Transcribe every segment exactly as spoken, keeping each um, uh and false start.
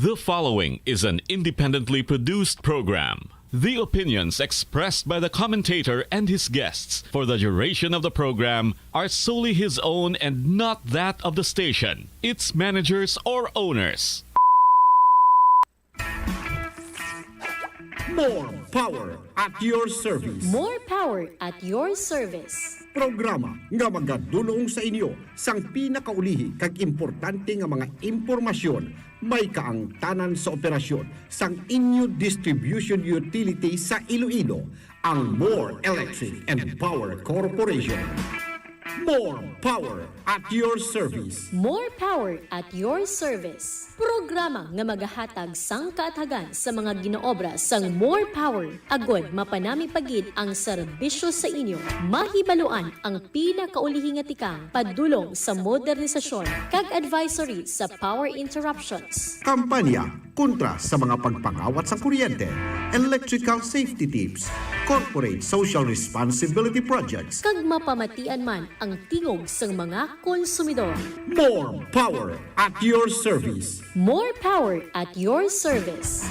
The following is an independently produced program. The opinions expressed by the commentator and his guests for the duration of the program are solely his own and not that of the station, its managers, or owners. More power at your service. More power at your service. Programa nga magadulong sa inyo sang pinakaulihi kag importante nga mga impormasyon, may kaangtanan sa operasyon sang inyo distribution utility sa Iloilo, ang More Electric and Power Corporation. More power at your service. More power at your service. Programa nga magahatag sang kaathagan sa mga ginaobra sang More Power agod mapanami pa gid ang serbisyo sa inyo. Mahibaluan ang pinakaulihi nga tikang padulong sa modernisasyon kag advisory sa power interruptions. Kampanya kontra sa mga pagpangawat sa kuryente, electrical safety tips, corporate social responsibility projects, Kag mapamatian man ang tingog sang mga konsumidor. More power at your service. More power at your service.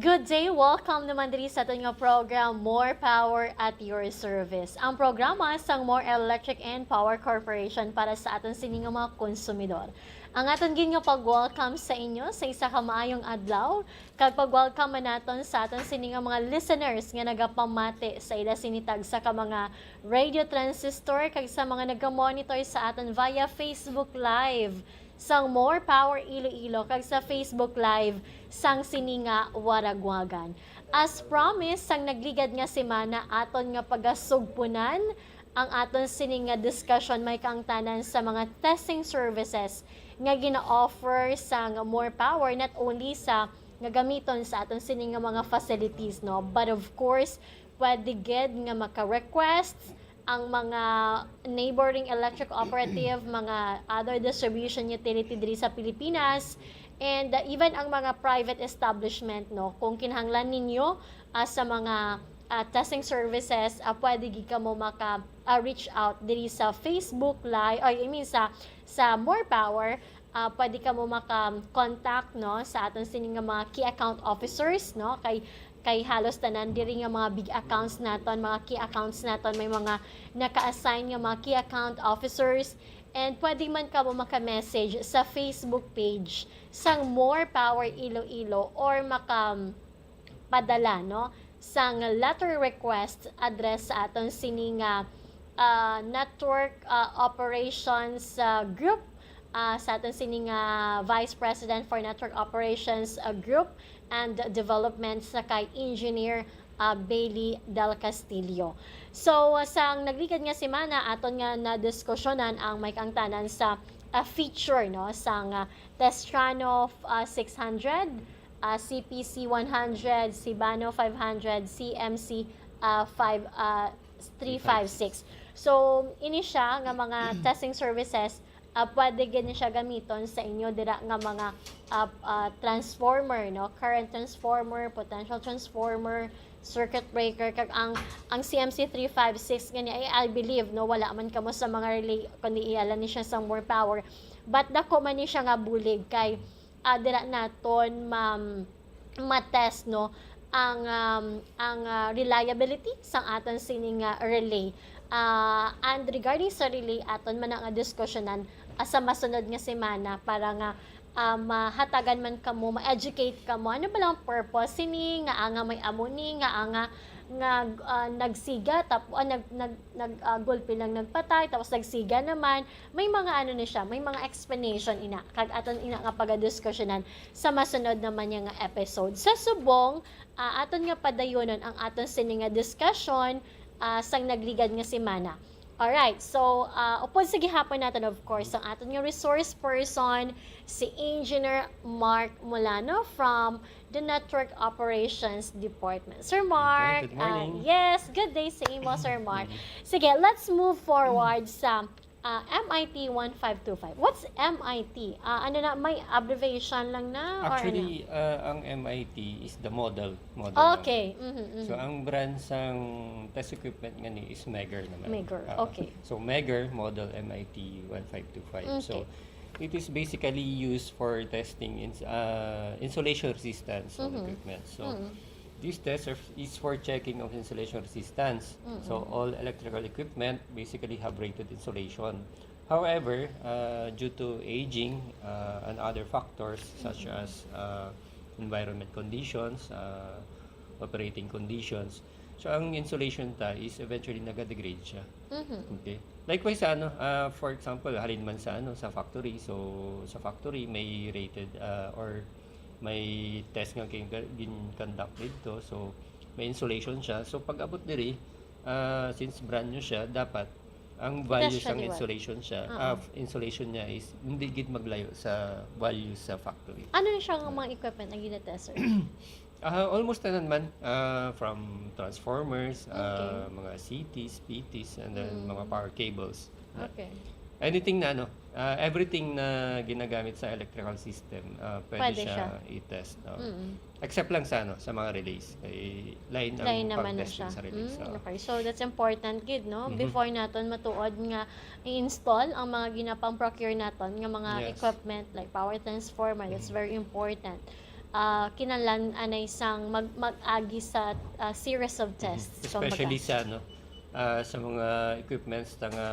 Good day! Welcome naman diri sa aton nga program, More Power at Your Service. Ang programa sang More Electric and Power Corporation para sa aton sini nga mga konsumidor. Ang aton gid nga pag-welcome sa inyo sa isa ka maayong adlaw, kag pag-welcome man naton sa aton sini nga mga listeners nga nagapamati sa ila sini tagsa ka mga radio transistor kag sa mga nagamonitor sa aton via Facebook Live sang More Power Iloilo kag sa Facebook Live sang sini nga waragwagan. As promised, sang nagligad nga semana aton nga pagasugpunan ang aton sini nga discussion may kaangtanan sa mga testing services nga gina-offer sang More Power, not only sa nga gamiton sa aton sini nga mga facilities, no, but of course pwede gid nga maka-request ang mga neighboring electric cooperative, mga other distribution utility diri sa Pilipinas, and uh, even ang mga private establishment, no? Kung kinahanglan ninyo uh, sa mga uh, testing services, uh, pwede gid kamo maka uh, reach out diri sa Facebook Live, or I mean sa sa More Power, uh, pwede kamo maka-contact, no, sa aton sini nga mga key account officers, no, kay kay halos tanan diri nga mga big accounts naton, mga key accounts naton, may mga naka-assign nga mga key account officers, and pwede man kamo maka-message sa Facebook page sang More Power Iloilo or maka padala, no, sang letter request address sa aton sini nga uh, network uh, operations uh, group, uh, sa aton sini nga Vice President for Network Operations uh, Group and Development sa kay Engineer uh, Bailey Del Castillo. So, uh, sang nagligad nga semana, aton nga nadiskusyonan ang may kaangtanan sa uh, feature, no, sang uh, Testrano uh, six hundred, uh, C P C one hundred, Sibano five hundred, C M C uh, five, uh, three five six. So, ini siya nga mga testing services, uh, pwede gid ni siya gamiton sa inyo dira nga mga uh, uh, transformer, no? Current transformer, potential transformer, circuit breaker, kag ang ang C M C three five six gani ay, I believe, no, wala man kamo sa mga relay kundi iyala ni siya sa more power, but dako man ni siya nga bulig kay uh, dira naton ma ma-test, no, ang um, ang uh, reliability sang aton sini nga relay. Uh, and regarding sa relay, aton man nga diskusyonan uh, sa masunod nga semana para nga uh, mahatagan man kamo, ma-educate kamo. Ano ba lang purpose sini nga anga may amo ni nga anga nga uh, nagsiga tapos uh, nag nag nag uh, gulpi lang nagpatay tapos nagsiga naman. May mga ano ni siya, may mga explanation ina kag aton ina nga pagadiskusyonan sa masunod naman niya nga episode. Sa subong, uh, aton nga padayonon ang aton sini nga discussion uh, sang nagligad nga semana. Alright, so uh, upod sa gihapon natin, of course, ang aton nga resource person, si Engineer Mark Molano from the Network Operations Department. Sir Mark, Okay, good morning. Uh, yes, good day sa imo, Sir Mark. Sige, let's move forward sa uh, M I T one five two five. What's M I T? Uh, ano na, may abbreviation lang na? Or Actually, uh, ang M I T is the model. model lang. Okay. Mhm, mhm. So, ang brand sang test equipment nga ni is Megger naman. Megger, Ah, okay. So, Megger model M I T one five two five. So, Okay. It is basically used for testing ins- uh, insulation resistance of Mhm. equipment. So, Mm. this test are- is for checking of insulation resistance. Mm-mm. So, all electrical equipment basically have rated insulation. However, uh, due to aging uh, and other factors such Mhm. as uh, environment conditions, uh, operating conditions, so ang insulation ta is eventually nagadegrade siya. Mhm. Okay. Likewise sa ano, ah, for example, halin man sa ano, sa factory. So sa factory may rated ah, or may test nga gin- gin-conduct dito. So may insulation siya. So pag abot diri, ah, since brand new siya, dapat ang value Test siya sang liwat. Insulation siya, Oo. ah, insulation niya is hindi gid maglayo sa value sa factory. Ano na siya nga mga equipment ang ginatest, sir? Ah, almost tanan man, ah, from transformers, ah, Okay. mga C Ts, P Ts, and then Mm. mga power cables. Okay. Anything na ano, ah, everything na ginagamit sa electrical system, ah, pwede, Pwede siya, siya. I-test. Oh. Mm. Except lang sa ano, sa mga relays. Kay lain ang Lain naman na pag-testing siya. Sa relays. Mm, Oh. okay. So, that's important gid, no? Mhm. Before naton matuod nga i-install ang mga ginapang-procure naton nga mga Yes. equipment like power transformer, that's Mhm. very important. Ah, kinahanglan anay sang mag mag-agi sa ah, series of Mhm. tests. Especially Kumbaga. Sa ano, ah, sa mga equipments na nga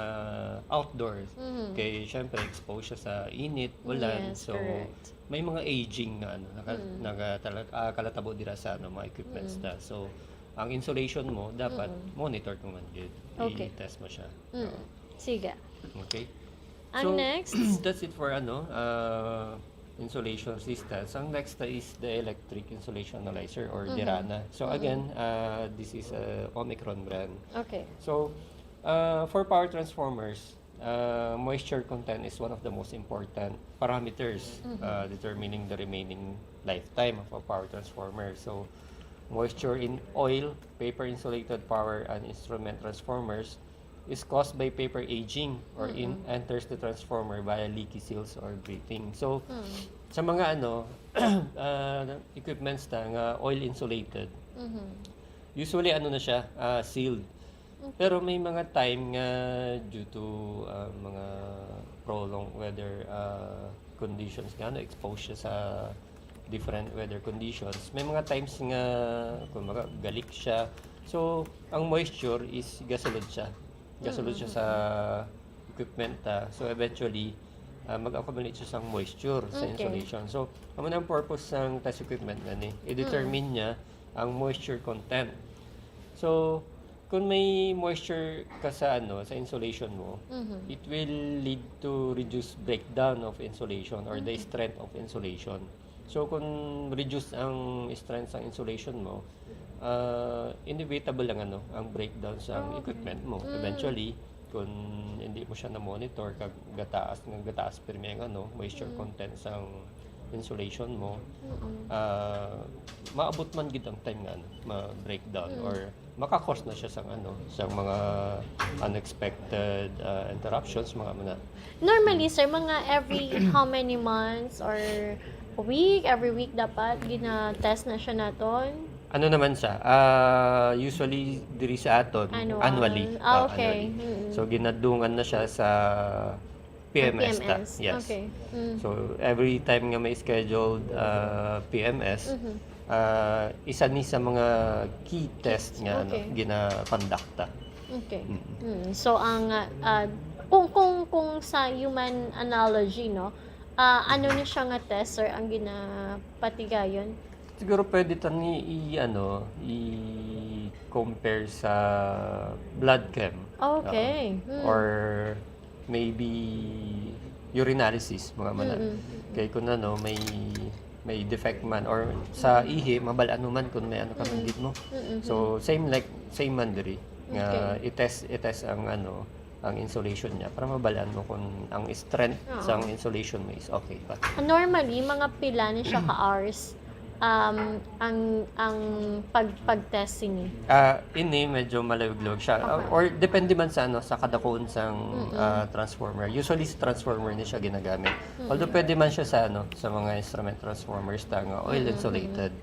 outdoors. Mhm. Kay syempre exposed siya sa init, ulan. Yes, So correct. May mga aging na ano, naka, Mm. naka, tala- ah, kalatabo dira sa ano, mga equipments Mm. na. So ang insulation mo dapat Mm-mm. monitor ko man gid. Okay. I-test mo siya. Mm. Oo. Sige. Okay. Ang So, next? That's it for ano, uh, insulation resistance. Ang next na is the electric insulation analyzer or Mhm. DIRANA. So Mhm. again, uh, this is a Omicron brand. Okay. So uh, for power transformers, uh, moisture content is one of the most important parameters Mhm. uh, determining the remaining lifetime of a power transformer. So moisture in oil, paper insulated power and instrument transformers is caused by paper aging or in Mm-mm. enters the transformer via leaky seals or gritting. So Mm. sa mga ano uh, equipments na nga oil insulated, Mhm. usually ano na siya, uh, sealed. Okay. Pero may mga time nga due to uh, mga prolonged weather uh, conditions nga ano, exposed siya sa different weather conditions. May mga times nga kumbaga galik siya. So ang moisture is gasulod siya. Gasulod siya sa equipment ta. So eventually uh, mag-accumulate siya sa moisture sa Okay. Insulation. So amo na ang purpose sang test equipment nga ni. I-determine niya ang moisture content. So kung may moisture ka sa ano sa insulation mo, Mhm. it will lead to reduce breakdown of insulation or the Mhm. strength of insulation. So kung reduce ang strength sang insulation mo, uh, inevitable ang ano, ang breakdown sa Oh, okay. Equipment mo. Mm. Eventually, kung hindi mo siya na-monitor, kag gataas, nga gataas pirmi ang ano, moisture Mm. Content sang insulation mo, Mm-mm. uh, maabot man gid ang time nga ano, ma-breakdown Mm. Or maka-cause na siya sang ano, sang mga unexpected uh, interruptions, mga mana. Normally, sir, mga every how many months or week, every week dapat gina-test na siya naton? Ano naman siya? Uh, usually diri sa aton, Annual. Annually. Ah, Uh, okay. Annually. Mm-mm. So ginadungan na siya sa P M S, ta. P M S. Yes. Okay. Mm. So every time nga may scheduled uh, P M S, Mhm. uh, isa ni sa mga key test nga ano, Okay. gina-conduct ta. Okay. Mm. Mm. So ang uh, uh, kung kung kung sa human analogy, no, uh, ano ni siya nga test, sir, ang ginapatigayon? Siguro pwede ta ni i ano, i-compare sa blood chem. Okay. Oo. Mm. Or maybe urinalysis, mga mana. Mm-mm. Kay kung ano, may may defect man or sa ihi, mabal-an mo man kung may ano ka Mm. gid mo. Mm-mm. So same like same man diri nga Okay. i-test i-test ang ano, ang insulation niya para mabal-an mo kung ang strength Oo. sang insulation mo is okay pa. Normally, mga pila ni siya ka hours um ang ang pag pag-test sini? Ah, ini medyo malawig-lawig siya. Ah, Okay. or depende man sa ano, sa kadakuon sang Mm-mm. ah, transformer. Usually sa transformer ni siya ginagamit. Mm-mm. Although pwede man siya sa ano, sa mga instrument transformers ta nga oil Mm-mm. Insulated.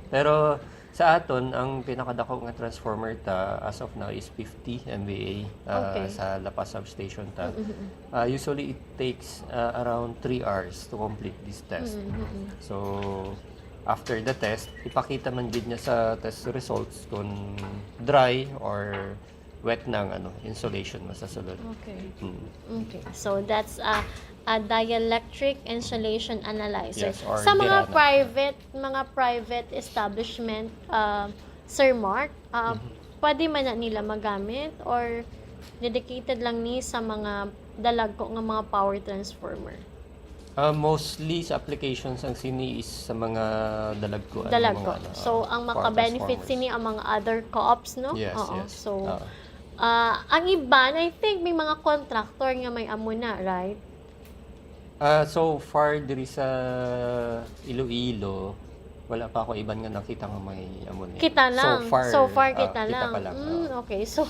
Pero Sa aton, ang pinakadako nga transformer ta as of now is fifty M V A, ah, Okay. sa La Paz substation ta. Mm-mm. Ah, usually, it takes, ah, around three hours to complete this test. Mm-mm. So, after the test, ipakita man gid niya sa test results kung dry or wet na ang, ano, insulation mo sa sulod. Okay. Mm. Okay. So that's a, a dielectric insulation analyzer. Yes, or Sa mga Dirana. private, mga private establishment, uh, Sir Mark, uh, Mhm. pwede man na nila magamit or dedicated lang ni sa mga dalagko nga mga power transformer? Ah, mostly sa applications ang sini is sa mga dalagko, ano, Dalagko. mga, ano, So, ah, ang power maka-benefit transformers. sini ang mga other co-ops, no? Yes, Oo. Yes. So, Ah. ah, ang iban, I think, may mga contractor nga may amo na, right? Ah, so far, diri sa Iloilo, wala pa ako iban nga nakita nga may amo niya. Kita lang. So far, So far, ah, kita kita lang. pa lang, Mm, ah. Okay. So,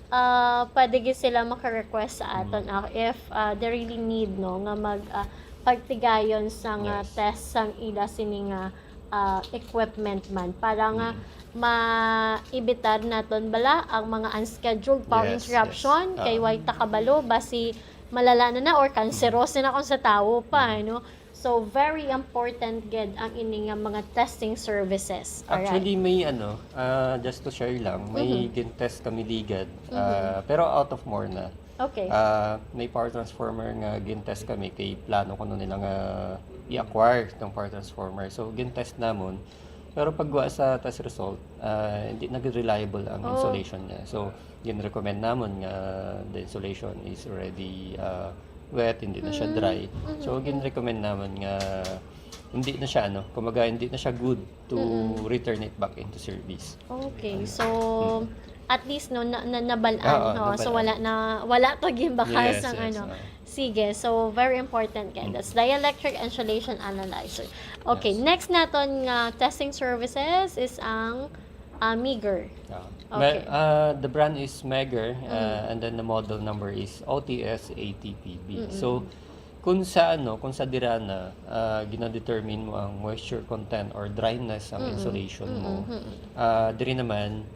ah, pwede gyud sila maka-request sa aton, Mm. ah, if, ah, they really need, no, nga mag, ah, pagtigayon sa nga Yes. test sang ila sini nga, ah, equipment man para nga Mm. ma-evitar naton bala ang mga unscheduled power Yes, interruption, yes. kay Ah. way ta kabalo, basi malala na na or cancerous na kung sa tawo pa, Mm. no? So, very important gid ang ini nga mga testing services. Alright. Actually, may ano, ah, just to share lang, may Mhm. gin-test kami ligad, Mhm. ah, pero out of more na. Okay. Ah, may power transformer nga gin-test kami kay plano kuno nila nga i-acquire tong power transformer. So, gin-test namon. Pero pagwa sa test result, ah, hindi na gid reliable ang Oh. insulation niya. So, gin-recommend namon nga the insulation is already, ah, wet, hindi na siya Mm. dry. Mhm. So, gin-recommend namon nga hindi na siya, ano, kumbaga, hindi na siya good to Mm-mm. return it back into service. Okay, Ano? so Mm. at least, no, na, na, nabalaan, Oo, no? So nabalaan. wala na, wala to ginbakas Yes, ang yes, ano. ah. Sige, so very important kay Mm. that's dielectric insulation analyzer. Okay, Yes. next naton nga testing services is ang, ah, Megger. Ah. Okay. Ma-, ah, the brand is Megger, Mm. ah, and then the model number is O T S A T P B. Mm-mm. So, kung sa ano, kung sa Dirana, ah, ginadetermine mo ang moisture content or dryness ang Mm-mm. insulation mo, Mm-mm, mm-mm. ah, diri naman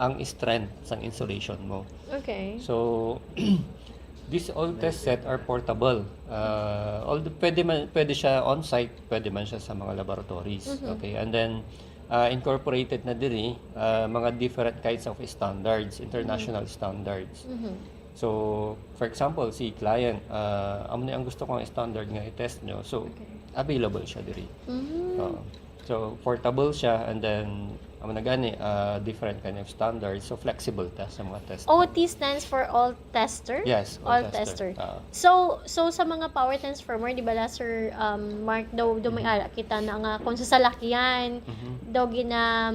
ang strength sang insulation mo. Okay. So, these all test set are portable. Ah, although pwede man, pwede siya on-site, pwede man siya sa mga laboratories. Mhm. Okay, and then, ah, incorporated na diri, ah, mga different kinds of standards, international Mhm. standards. Mhm. So, for example, si client, ah, amo ni ang gusto kong standard nga i-test nyo. So, Okay. available siya diri. Mm. Oo. So, portable siya, and then, amo na gani, ah, different kind of standards. So, flexible ta sa mga test. O T stands for all tester? Yes, All all tester. tester. Ah. So, so sa mga power transformer, di ba la, Sir, um, Mark, daw, daw may Mhm. ara kita na nga kung sa salakyan, Mhm. daw gina,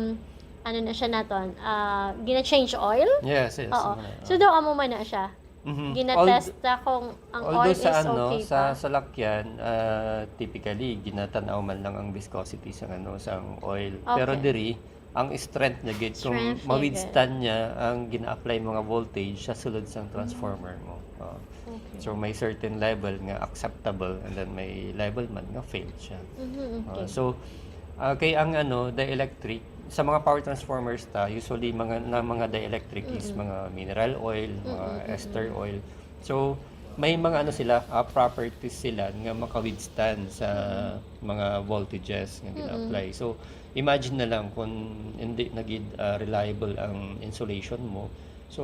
ano na siya naton, ah, gina-change oil? Yes, yes. Oo. Ano na, So, ah. daw amo man na siya. Mhm. Gina-test na kung ang Although oil sa is ano, okay sa pa. salakyan, ah, typically, ginatanaw man lang ang viscosity sa ano, sa oil. Pero Okay. diri, ang strength niya gid, kung Strength niya ma-withstand niya ang gina-apply mga voltage sa sulod sang transformer mo. Oo. Okay. So, may certain level nga acceptable, and then may level man nga failed siya. Mhm, Ah, okay. so, ah, kay ang ano, dielectric, sa mga power transformers ta, usually mga, na mga dielectric is Mm-mm. mga mineral oil, mga Mm-mm, mm-mm. ester oil. So, may mga ano sila, ah, properties sila nga maka-withstand sa Mm-mm. mga voltages nga Mm-mm. gina-apply. So, imagine na lang kung hindi na gid, ah, reliable ang insulation mo. So,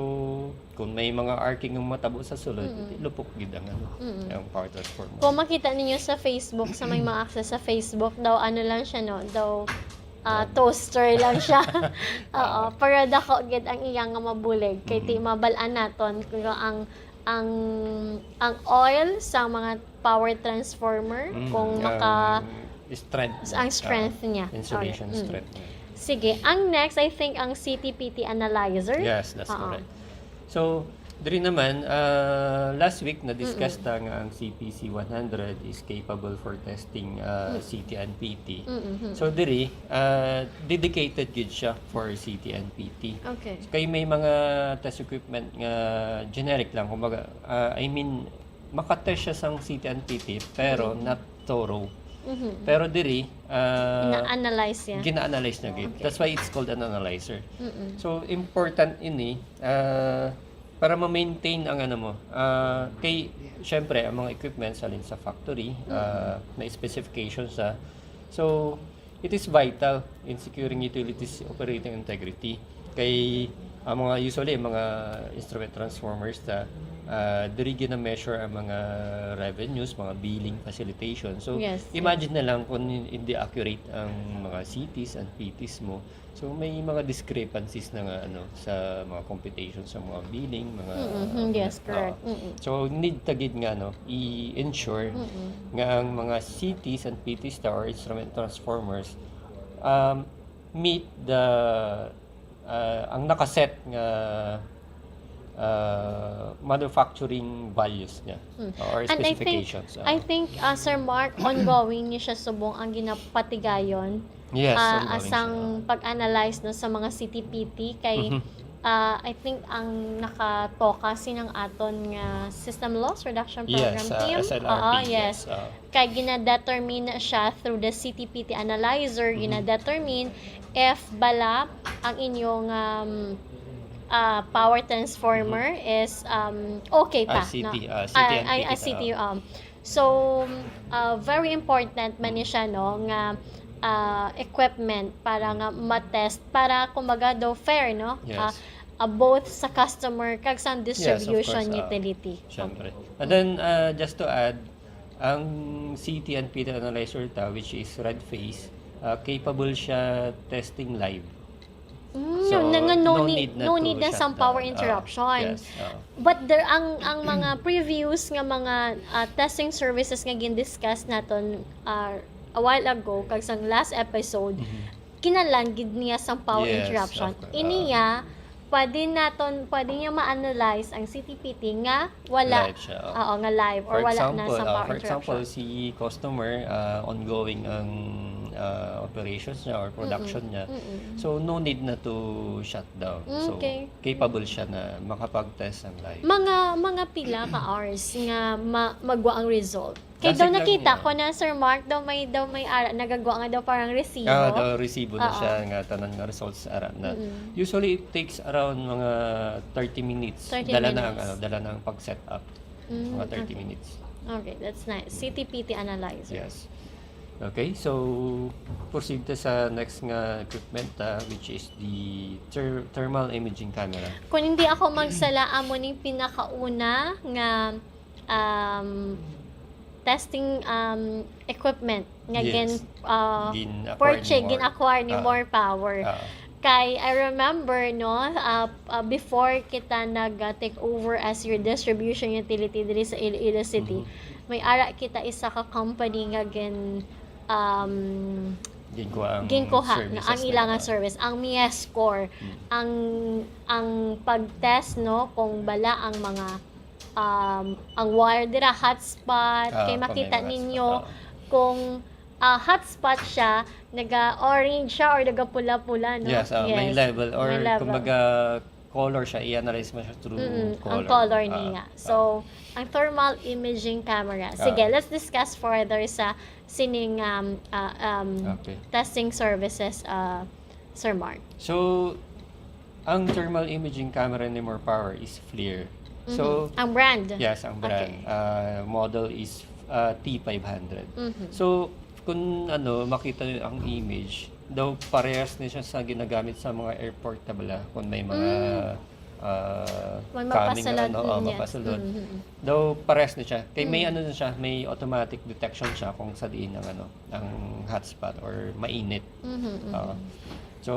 kung may mga arcing nga matabo sa sulod, Mm-mm. lupok gid ang ano, Mm-mm. ang power transformer. Kung makita ninyo sa Facebook, sa may mga access sa Facebook, daw ano lang siya, no? Daw, ah, Um, toaster lang siya. Oo, ah, pero dako gid ang iya nga mabulig. Kay di Mhm. mabal-an naton kung ang, ang, ang oil sa mga power transformer, Mm, kung ang maka, strength niya. ang strength Ah, niya. insulation Alright. Mm. Strength niya. Sige, ang next, I think, ang C T P T analyzer. Yes, that's Oo. correct. So, diri naman, ah, last week na-discuss Mm-mm. ta nga ang C P C one hundred is capable for testing, ah, Mm. C T and P T. Mm-mm. So, diri, ah, dedicated gid siya for C T and P T. Okay. Kay may mga test equipment nga generic lang, kumbaga, ah, I mean, makatest siya sang C T and P T, pero Mm. not thorough. Mhm. Pero diri, ah, Ina-analyze niya. gina-analyze na gid. Okay. That's why it's called an analyzer. Mm-mm. So, important ini, ah, para ma-maintain ang ano mo. Ah, kay, syempre, ang mga equipments halin sa factory, ah, may specifications sa. So, it is vital in securing utilities operating integrity. Kay ang mga, usually, ang mga instrument transformers ta, ah, diri gina-measure ang mga revenues, mga billing facilitation. So, Yes, imagine na lang kung hin-, hindi accurate ang mga C Ts and P Ts mo. So, may mga discrepancies na nga, ano, sa mga computations, sa mga billing, mga Mm-hmm, yes, ah, correct. Mm-mm. So, need ta gid nga, no, i-ensure Mm-mm. nga ang mga C Ts and P Ts ta or instrument transformers, um, meet the, uh, ang nakaset nga, uh, manufacturing values niya Mm. or And I think, specifications. I uh, think, uh, Sir Mark, ongoing ni siya subong ang ginapatigayon yes, ah, ongoing asang siya. Pag-analyze, no, sa mga C T P T kay Mhm. ah, I think ang nakatoka sinang aton nga system loss reduction program Yes, uh, team. S L R P, Oo, yes. uh, Kay gina-determine na siya through the C T P T analyzer, Mhm. gina-determine if bala ang inyong um, ah, power transformer is um, okay pa. Ah, C T, No? ah, C T and Ah, ay, P T ah, pa, C T, ah. um, so, uh, very important man ni siya, no, nga uh, equipment para nga ma-test, para kumbaga daw fair, no? Yes. Ah, ah, both sa customer kag sa Yes, of distribution course, ah, utility. Siyempre. And then, uh, just to add, ang C T and P T analyzer ta, which is red phase, uh, capable siya testing live. Mm, So, nga no, no need, need na no to need na shut sang power down. Ah, interruption. yes, ah. But there ang ang mga previous nga mga ah, testing services nga gin-discuss naton ah, a while ago kag sang last episode, Mhm. kinahanglan gid niya sang power Yes, interruption. of course. Iniya, pwede naton pwede niya ma-analyze ang C T P T nga wala Live siya, oh. Oo, nga live or For wala na example, sang uh, power for example, interruption. Si customer, uh, ongoing ang uh, operations niya or production niya. Mm-mm. So, no need na to shut down. So, Okay. Capable siya na makapag-test ng live. Mga mga pila ka hours nga ma- magwa ang result. Kay Basic daw lang nakita niya. Ko na, Sir Mark, daw may daw may ara nagagwa nga daw parang resibo. Ah, daw resibo na Oo. Siya nga tanan nga results ara na. Mm-mm. Usually it takes around mga thirty minutes. Thirty dala na ang minutes. Ano, dala na ang pag-set up. Mm, Mga thirty okay. Minutes. Okay, that's nice. C T P T analyzer. Yes. Okay, so proceed ta sa next nga equipment, ah, which is the ther- thermal imaging camera. Kung hindi ako magsala, amo ning pinakauna nga um, testing um, equipment nga Yes. gin uh, Gin-acquire purchase, ni More. Gin-acquire ni Ah. More Power. Ah. Kay I remember, no, uh, uh, before kita nag uh, take over as your distribution utility diri sa Iloilo City, Mhm. may ara kita isa ka company nga gin um, Ginkuha ang ginkuha services na ang na ilang mga service, ang Miescore, Hmm. ang ang pag-test, no, kung bala ang mga um, ang wire dira hotspot, Ah, kay kung may makita mga ninyo hotspot, kung ah, hotspot siya, naga-orange siya or naga-pula-pula, no? Yes, ah, may level or May level. Kumbaga color siya, i-analyze mo siya through Mm-mm, color. Ang color Ah, niya. ah. So, ang thermal imaging camera. Sige, Ah. Let's discuss further sa sining um, uh, um, Okay. Testing services, uh, Sir Mark. So, ang thermal imaging camera ni More Power is FLIR. So, Mhm. Ang brand? Yes, ang brand. Okay. Uh, model is uh, T five hundred. Mhm. So, kung ano, makita niyo ang image, daw parehas ni siya sa ginagamit sa mga airport na bala, kung may mga Mm. uh, May coming na mapasulod, ano, mm, uh, yes. Mapasulod. Mhm. Daw parehas ni siya. Kay may Mm. Ano na siya, may automatic detection siya kung sa diin ang ano, ang hotspot or mainit. Mhm, mhm. Oo. So,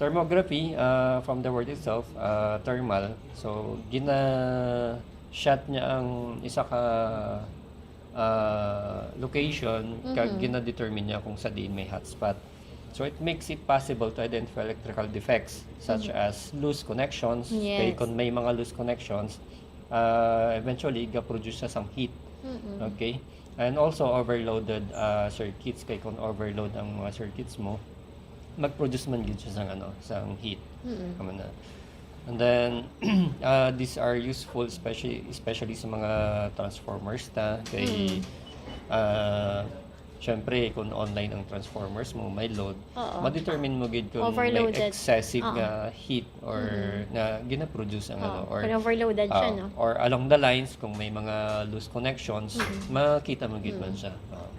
thermography, uh, from the word itself, uh, thermal. So, gina-shot niya ang isa ka uh, location, kag Mhm. Gina-determine niya kung sa diin may hotspot. So, it makes it possible to identify electrical defects such Mhm. as loose connections. Yes. Kay kung may mga loose connections, uh, eventually, ga-produce siya sang heat. Mhm. Okay? And also overloaded uh, circuits. Kay kung overload ang mga circuits mo, mag-produce man gid siya sang ano, sang heat. Mhm. Tama na. And then, uh, these are useful especially, especially sa mga transformers ta. Kay, Mm. uh, Syempre, kung online ang transformers mo, may load, Oo. ma-determine mo gid kung Overloaded. may excessive Oo. nga heat or nga ginaproduce ang ano, Oh, or kung overloaded siya, ah, no? or along the lines, kung may mga loose connections, makita mo gid man siya. Oo.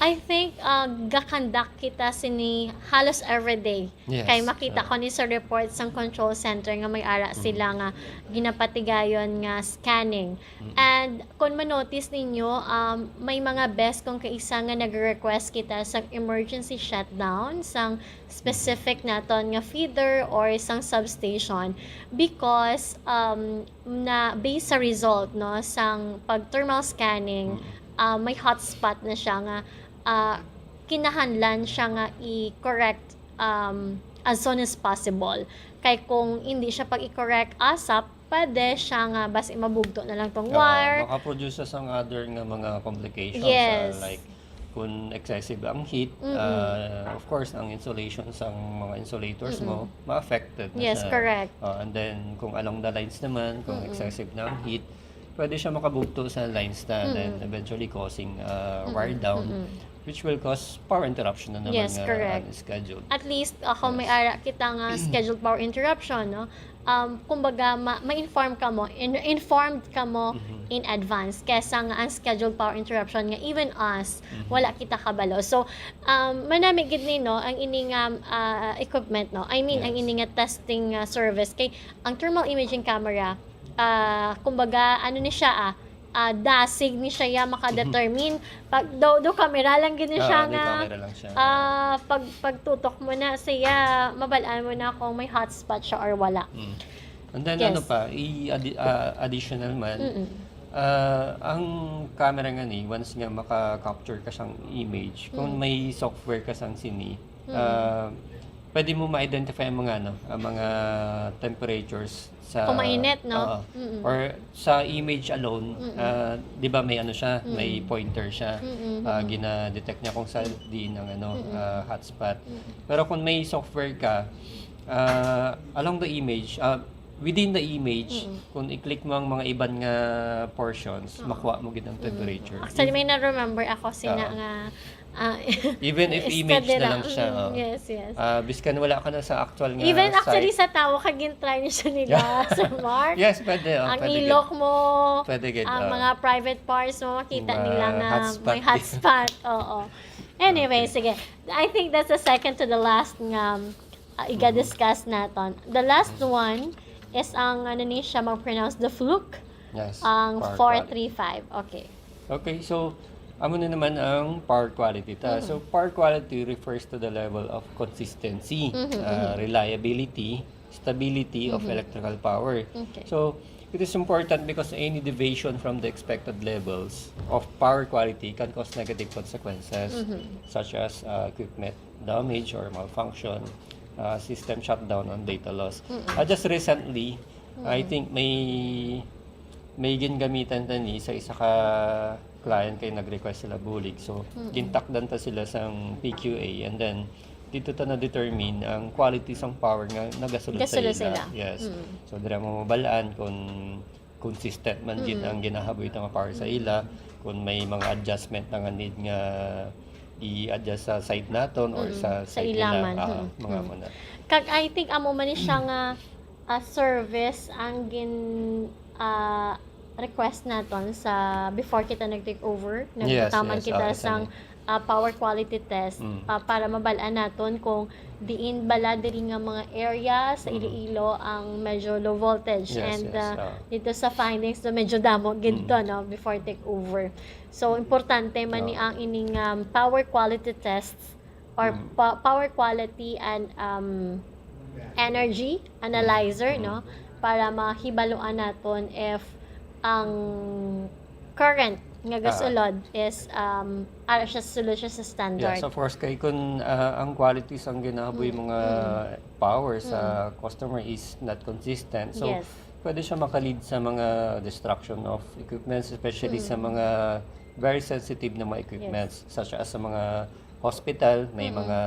I think uh, gakandak kita sini halos everyday. Yes. Kay makita Ah. ko ni sa report sang control center nga may ara sila nga ginapatigayon nga scanning. And kung ma-notice ninyo, um, may mga BESS kung kaisa nga nag-request kita sang emergency shutdown sang specific naton nga feeder or sang substation because um, na based sa result, no, sang pag thermal scanning, uh, may hotspot na siya nga uh, kinahanglan siya nga i-correct um, as soon as possible. Kay kung hindi siya pag i-correct ASAP, pwede siya nga basi mabugto na lang tong Oo, wire. Makaproduce siya sang other nga mga complications. Yes. Ah, like, kung excessive ang heat, ah, of course, ang insulation sang mga insulators mo, ma-affected na Yes, siya. correct. Ah, and then, kung along the lines naman, kung excessive na ang heat, pwede siya makabugto sa lines na, then eventually causing uh, wire down, which will cause power interruption na naman Yes, nga correct. Unscheduled. At least, ako may ara kita nga scheduled power interruption, no? Um, kumbaga, ma- ma-inform ka mo, in- informed ka mo in advance kesa nga unscheduled power interruption nga even us, wala kita kabalo. So, um, manami gid ni, no, ang ini nga ah, equipment, no? I mean, ang Yes. ini nga testing ah, service kay ang thermal imaging camera, ah, kumbaga, ano ni siya ah, ah, dasig ni siya ya makadetermine. Pag do, do camera lang gid ni Ah, siya di nga camera lang siya. ah, pag pagtutok mo na siya, mabal-an mo na kung may hotspot siya or wala. Mm. And then Yes. ano pa, i adi- ah, additional man, ah, ang camera nga ni, once nga maka-capture ka sang image, kung may software ka sang sini, ah, pwede mo ma-identify ang mga ano, ang mga temperatures sa Kung mainit, no? Oo. Or sa image alone, ah, 'di ba may ano siya, may pointer siya. Ah, gina-detect niya kung saan diin ang ano, ah, hotspot. Pero kung may software ka, ah, along the image, ah, within the image, kung i-click mo ang mga iban nga portions, makuha mo gid ang temperature. Actually, may na-remember ako sina Oo. nga ah, Even if image study na lang siya, Mm, oh. Yes, yes. Ah, biskan wala ka na sa actual nga Even actually site. Sa tao ka gintry niya siya nila, Sir Mark. Yes, pwede. Oh, Ang pwede gid. ilok mo, Pwede gid, ang oh. mga private parts mo, makita Mga nila nga hotspot may din. Hotspot. Oo. Anyway, Okay. Sige. I think that's the second to the last nga uh, iga-discuss naton. The last one is ang, ano ni siya mag-pronounce, the Fluke. Yes, Ang power four quality. three five. Okay. Okay, so amo na naman ang power quality ta. So power quality refers to the level of consistency, uh, reliability, stability of electrical power. Okay. So it is important because any deviation from the expected levels of power quality can cause negative consequences such as uh, equipment damage or malfunction, uh, system shutdown, and data loss. Uh, just recently, I think may may gingamitan ta ni sa isa ka client kay nag-request sila bulig. So, gintakdan ta sila sang P Q A, and then dito ta na-determine ang quality sang power nga nagasulod sa Gasulod ila. sila. Yes. So, dira mo mabalaan kung consistent man gid ang ginahaboy ta nga power sa ila, kung may mga adjustment na nga need nga i-adjust sa side naton or sa Sa side ila nila, man. ah, Mm. mga Mm. mo na. Kag I think amo man ni siya nga ah, service ang gin ah, request naton sa before kita nag-take over. Yes, Nagtaman yes, kita ah, sang isa ah, power quality test Mm. ah, para mabal-an naton kung diin bala diri nga mga area sa Mm. Iloilo ang medyo low voltage Yes, and yes, ah, ah. Dito sa findings do medyo damo gid to, Mm. no, before take over. So importante man ni Ah. ang ining um, power quality tests or Mm. pa- power quality and um, energy analyzer, Mm. no, para mahibaluan naton if ang current nga Ah. gasulod is um ara siya, sulod siya sa standard. Yes, of course, kay kun ah, ang qualities ang ginahaboy Mm, mga power sa customer is not consistent, so Yes. pwede siya makalead sa mga destruction of equipments, especially sa Mm. mga very sensitive na mga equipments, such as sa mga hospital, may Mm. mga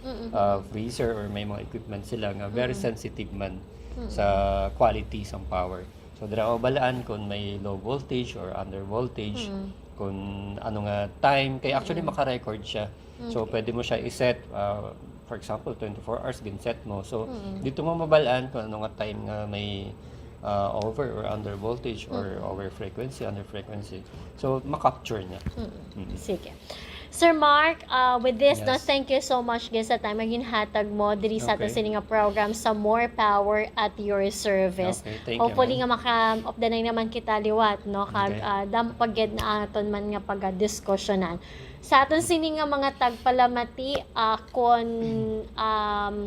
Mm-mm. ah, freezer or may mga equipment sila nga very Mm. sensitive man Mm. sa quality sang power. So dira mabalaan kung may low voltage or under voltage. Mm. kung ano nga time. Kay actually, Mm. maka-record siya. So, Okay. pwede mo siya i-set. Ah, for example, twenty-four hours, gin-set mo. So, Mm. dito mo mabalaan kung ano nga time nga may ah, over or under voltage or Mm. over frequency, under frequency. So, ma-capture niya. Mm. Mm. Sige. Sir Mark, uh, with this, no, Yes. thank you so much, guys, sa time nga ginhatag mo diri sa aton Okay. sini nga program sa More Power at Your Service. Okay, thank you, Hopefully ma'am. nga maka-updanay naman kita liwat, no? Kag Okay. ah, damo pa gyud na aton man nga pagadiskosyonan. Sa aton sini nga mga tagpalamati, ah, kon, um,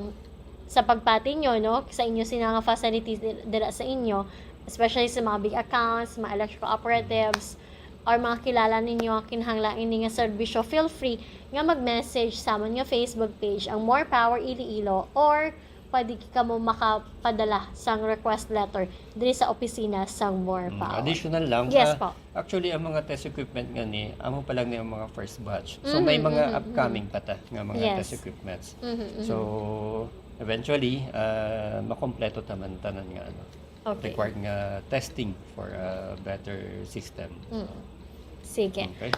sa pagpati nyo, no, sa inyo sina nga facilities di- dira sa inyo, especially sa mga big accounts, mga electrical operatives, or mga kilala ninyo nga kinahanglan ini nga serbisyo, feel free nga mag-message sa amon nga Facebook page, ang More Power Iloilo, or pwede kamo makapadala sang request letter diri sa opisina sang More Mm, Power. Additional lang. Yes ah, po. Actually, ang mga test equipment nga ni, amo pa lang ni ang mga first batch. So, may Mhm, mga mhm, upcoming pa ta nga mga Yes. test equipments. Mhm, mhm. So, eventually, ah, makompleto taman tanan nga ano, Okay. required nga testing for a better system. Mm. Sige. Okay.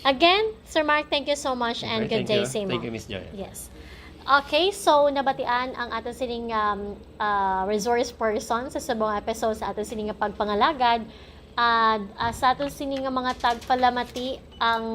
Again, Sir Mark, thank you so much and Okay, good thank day you. sa imo. Thank you, Miss Joy. Yes. Okay, so nabatian ang aton sining um, uh, resource person sa subong episode sa aton sining nga pagpangalagad. Ah, ah, sa aton sining nga mga tagpalamati, ang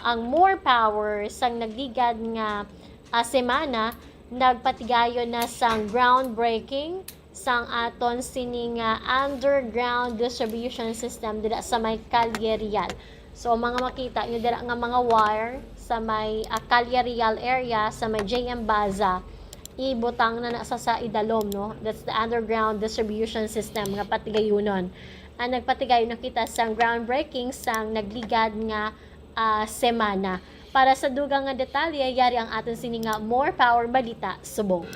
ang More Power sang nagligad nga ah, semana nagpatigayon na sang groundbreaking sang aton sini nga underground distribution system dira sa may Calle Real. So, mga makita nyo dira nga mga wire sa may ah, Calle Real area, sa may J M Baza, ibutang na na sa, sa idalom, no? That's the underground distribution system nga patigayunon. Ang nagpatigayon na kita sang groundbreaking sang nagligad nga ah, semana. Para sa dugang nga detalye, yari ang aton sini nga More Power Balita subong.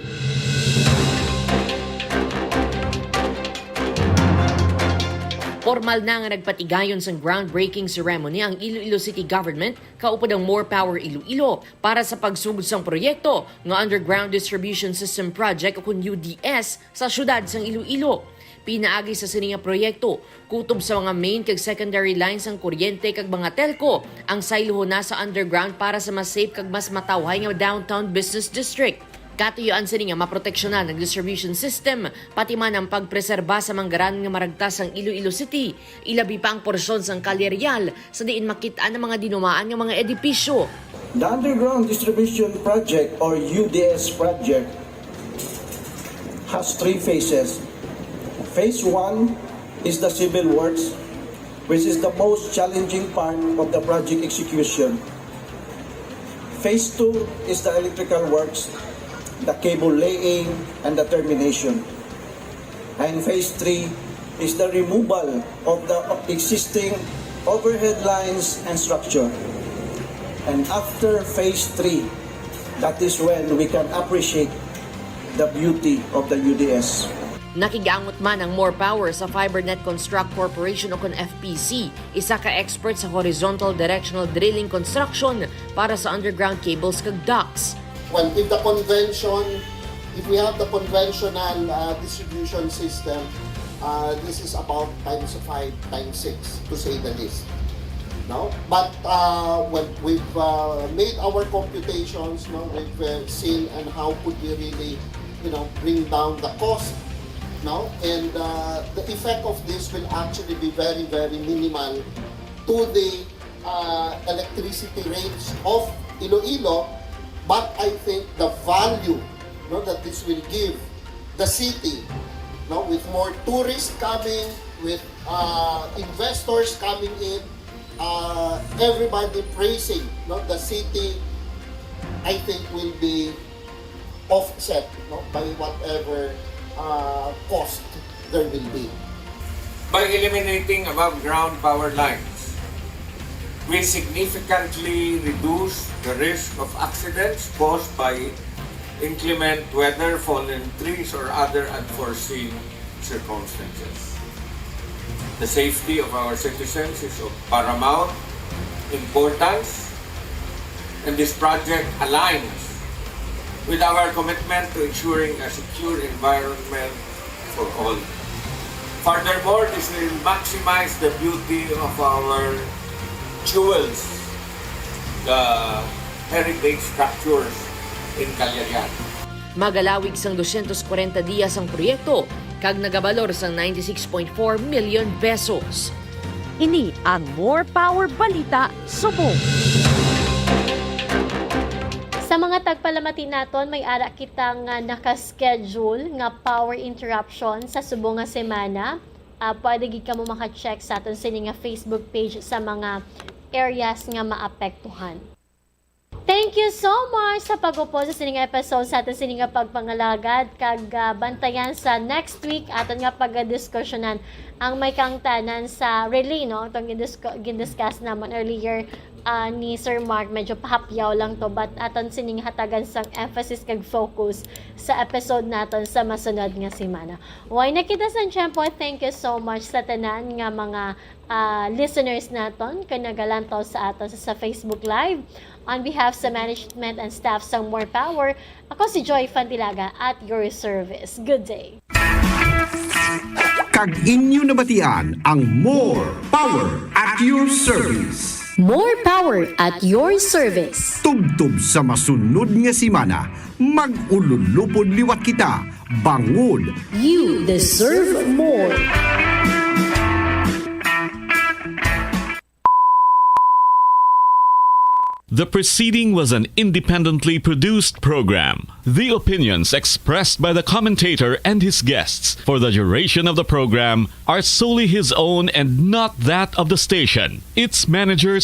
Pormal na nga nagpatigayon sang groundbreaking ceremony ang Iloilo City Government kaupod ang More Power Iloilo para sa pagsugod sang proyekto nga Underground Distribution System Project o kun U D S sa siyudad sang Iloilo. Pinaagi sa sini nga proyekto, kutob sa mga main kag secondary lines sang kuryente kag mga telco ang saylohon na sa underground para sa mas safe kag mas matawhay nga downtown business district. Katuyuan sini nga maproteksyonan ang distribution system, pati man ang pagpreserba sa manggaran nga maragtas sang Iloilo City, ilabi pa ang porsyon sang Calle Real sa diin makit-an ang mga dinumaan nga mga edipisyo. The underground distribution project or U D S project has three phases. Phase one is the civil works, which is the most challenging part of the project execution. Phase two is the electrical works, the cable laying, and the termination. And phase three is the removal of the existing overhead lines and structure. And after phase three, that is when we can appreciate the beauty of the U D S. Nakig-angot man ang More Power sa Fibernet Construct Corporation o kon F P C, isa ka expert sa horizontal directional drilling construction para sa underground cables kag ducts. Well, if the convention, if we have the conventional uh, distribution system, uh, this is about times five, times six, to say the least. No? But uh, when we've uh, made our computations, no, we've uh, seen and how could we really, you know, bring down the cost, no? And uh, the effect of this will actually be very, very minimal to the uh, electricity rates of Iloilo, but I think the value, no, that this will give the city, no, with more tourists coming, with uh, investors coming in, uh, everybody praising, no, the city, I think will be offset, no, by whatever uh, cost there will be. By eliminating above ground power lines, we significantly reduce the risk of accidents caused by inclement weather, fallen trees, or other unforeseen circumstances. The safety of our citizens is of paramount importance, and this project aligns with our commitment to ensuring a secure environment for all. Furthermore, this will maximize the beauty of our Jewels, the heritage structures in Cagliarian. Magalawig sang dosyentos kwarenta dias ang proyekto kag nagabalor sang ninety-six point four million pesos. Ini ang More Power Balita Subong. Sa mga tagpalamati naton, may ara kita nga naka-schedule nga power interruption sa subong nga semana. Ah, pwede gid kamo maka-check sa aton sini nga Facebook page sa mga areas nga maapektuhan. Thank you so much sa pag-upod sa sini nga episode sa aton sini nga pagpangalagad, kag ah, bantayan sa next week aton nga pagdiskusyonan ang may kaangtanan sa relay, no? Itong gindisku- gindiscuss naman earlier ah, ni Sir Mark, medyo pahapyaw lang to, but aton sining hatagan sang emphasis kag focus sa episode naton sa masunod nga semana. Way na kita sang tiyempo, thank you so much sa tanan nga mga ah, listeners naton kay nagalantaw sa aton sa, sa Facebook Live. On behalf sa management and staff sang More Power, ako si Joy Fantilaga at your service. Good day. Kag inyo nabatian ang More Power at your service. More power at your service. Tubtob sa masunod nga semana, mag-ululupod liwat kita, bangod You deserve more. The preceding was an independently produced program. The opinions expressed by the commentator and his guests for the duration of the program are solely his own and not that of the station, its managers,